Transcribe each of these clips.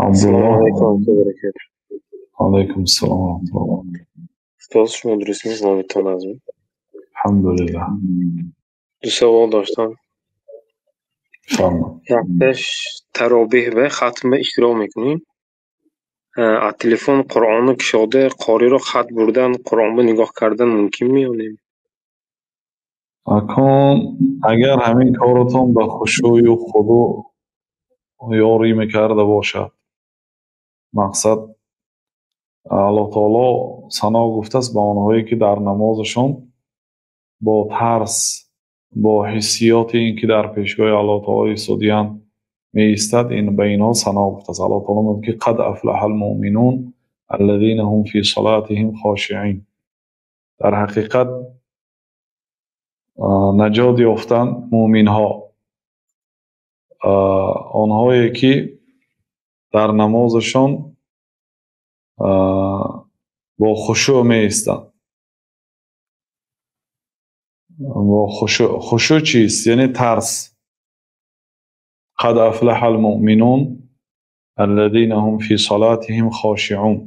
Абдулло. Алайкум ассалом ва раҳматуллоҳ. Устоз, шумо дуруст номитон аз Алҳамдулиллаҳ. Ду савол доштам. Фармо. Якташ, таровеҳ ва хатма иштирок мекунем. Аз телефон Қуръонро кушода, қориро хат бурдан, Қуръонро нигоҳ кардан мумкин ё не? Акун агар ҳамин коротон ба хушӯю худӯъ ёрӣ мекарда бошад, мақсад, Аллоҳ таоло сано гуфтааст ба онҳое, ки дар намозашон бо тарс, бо ҳиссиёти ин ки дар пешгоҳи Аллоҳ таоло истодиянд, меистад. Ин ба инҳо сано гуфтааст. Аллоҳ таоло мегӯяд, ки قد أفلح المؤمنون الذين هم في صلاتهم خاشعين. Дар ҳақиқат наҷот ёфтанд мӯъминҳо, онҳое ки дар намозашон бо хушӯъ меистанд. Бо хушӯъ. Хушӯъ чист? Яъне тарс. قد أفلح المؤمنون الذين هم في صلاتهم خاشعون.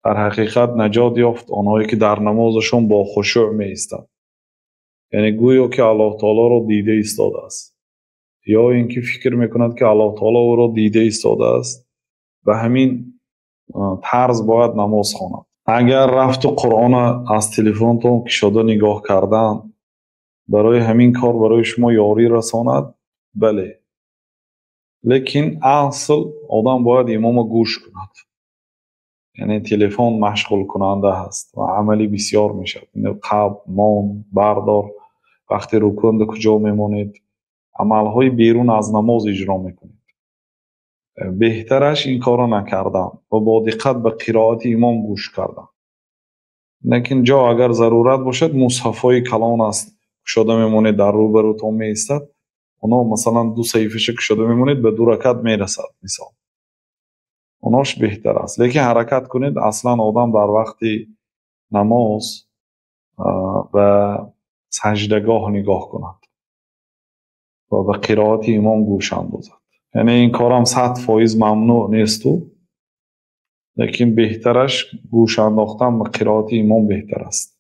Дар ҳақиқат наҷот ёфт онҳое ки дар намозашон бо хушӯъ меистанд, яъне гӯё ки Аллоҳ таолоро дида истодааст ё ин ки фикр мекунад, ки Аллоҳ таоло ӯро дида истодааст. Ба ҳамин тарз бояд намоз хонад. Агар рафту Қуръона аз телефонтон кушода нигоҳ кардан барои ҳамин кор барои шумо ёрӣ расонад, бале, лекин асл одам бояд имомо гӯш кунад. Яъне телефон машғулкунанда ҳаст ва амали бисёр мешавад. Қаб мон, бардор, вақти рукӯънда куҷо мемонед, амалҳои берун аз намоз иҷро мекунед. Беҳтараш ин корро накардан ва бо диққат ба қироати имом гӯш кардан. Лекин ҷо агар зарурат бошад, мусҳафҳои калон аст, кушода мемонед, дар рӯбарӯтон меистад. Оно масалан ду саҳифаша кушода мемонед, ба ду ракат мерасад, мисол. Онош беҳтар аст, лекин ҳаракат кунед, аслан одам дар вақти намоз ба саҷдагоҳ нигоҳ кунад ва ба қироати имом гӯш андозад. Яъне ин корам 100% мамнӯъ несту, лекин беҳтараш гӯш андохтан ба қироати имом беҳтар аст.